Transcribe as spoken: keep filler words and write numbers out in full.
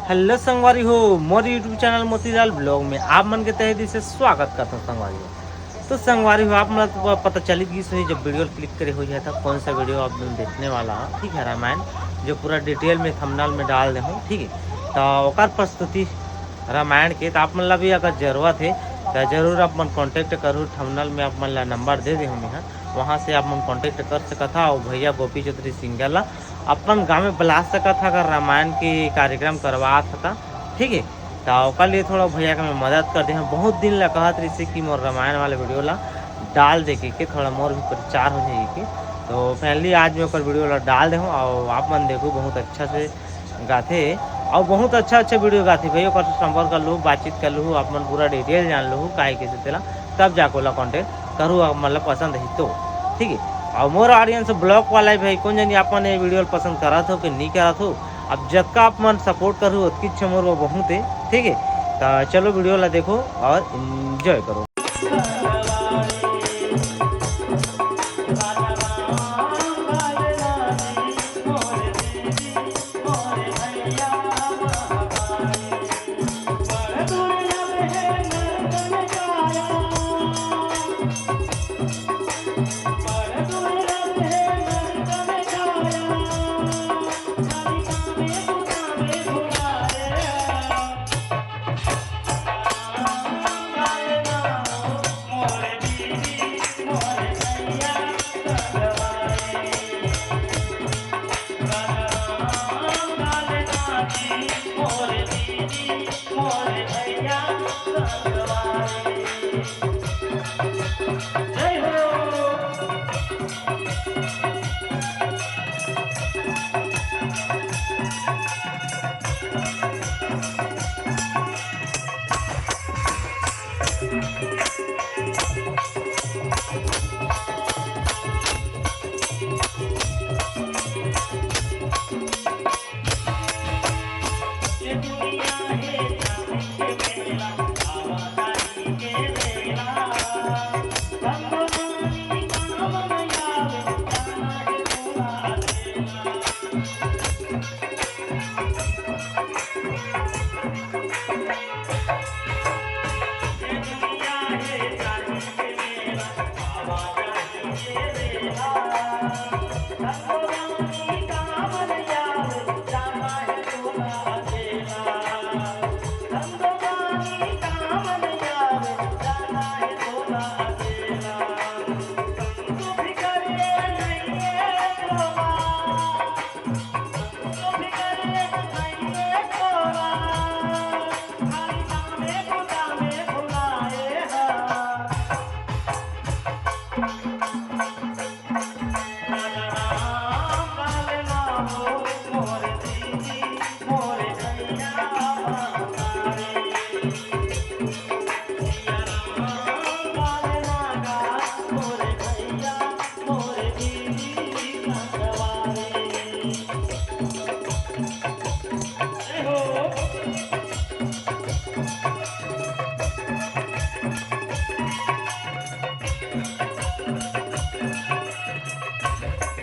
Hello संगवारी हो, मोर YouTube channel Motilal blog में आप मन के तहे दिल से स्वागत करता हूँ संगवारी हो। तो संगवारी हो, आप मन ला तो पता चली गिस होही, जब वीडियो क्लिक करे होही था, कौन सा वीडियो आप मन देखने वाला हो, ठीक है, रामायण जो पूरा डिटेल में थंबनेल में डाल दे हूँ, ठीक है। तो ओकर प्रस्तुति रामायण के, तो आप मन ला भी अगर जरूरत है तो जरूर आप मन कॉन्टैक्ट करू, थंबनेल में आप मन ला नंबर दे दे हूँ मैं, वहाँ से आप मन कॉन्टैक्ट कर सकत हा। और भैया गोपी चौधरी सिंगर ला अपन गाँव में बुला सकत हा, अगर रामायण के कार्यक्रम करवात हा, ठीक है। तो ओकर लिए थोड़ा भैया के मैं मदद कर दे हूँ। बहुत दिन ला कहत रहिसे कि मोर रामायण वाले वीडियो ला डाल दे के, के थोड़ा मोर भी प्रचार हो जाए के। तो फाइनली आज मैं ओकर वीडियो ला डाल दे हूँ और आप मन देखो, बहुत अच्छा से गाथे और बहुत अच्छा अच्छा वीडियो गाथे भाई। ओकर से संपर्क कर लू, बातचीत कर लू, आप मन पूरा डिटेल जान लू काहे कैसे तेला, तब जाके ओला कॉन्टैक्ट करू, आप मन ला पसंद ही तो, ठीक है। और मोर ऑडियंस ब्लॉग वाला है भाई, कौन जानी आप मन ये वीडियो ला पसंद करत हो कि नहीं करत हो। अब जतका आप मन सपोर्ट करू, ओतकी अच्छा मोर वो बहुत है, ठीक है। तो चलो वीडियो ला देखो और एंजॉय करो।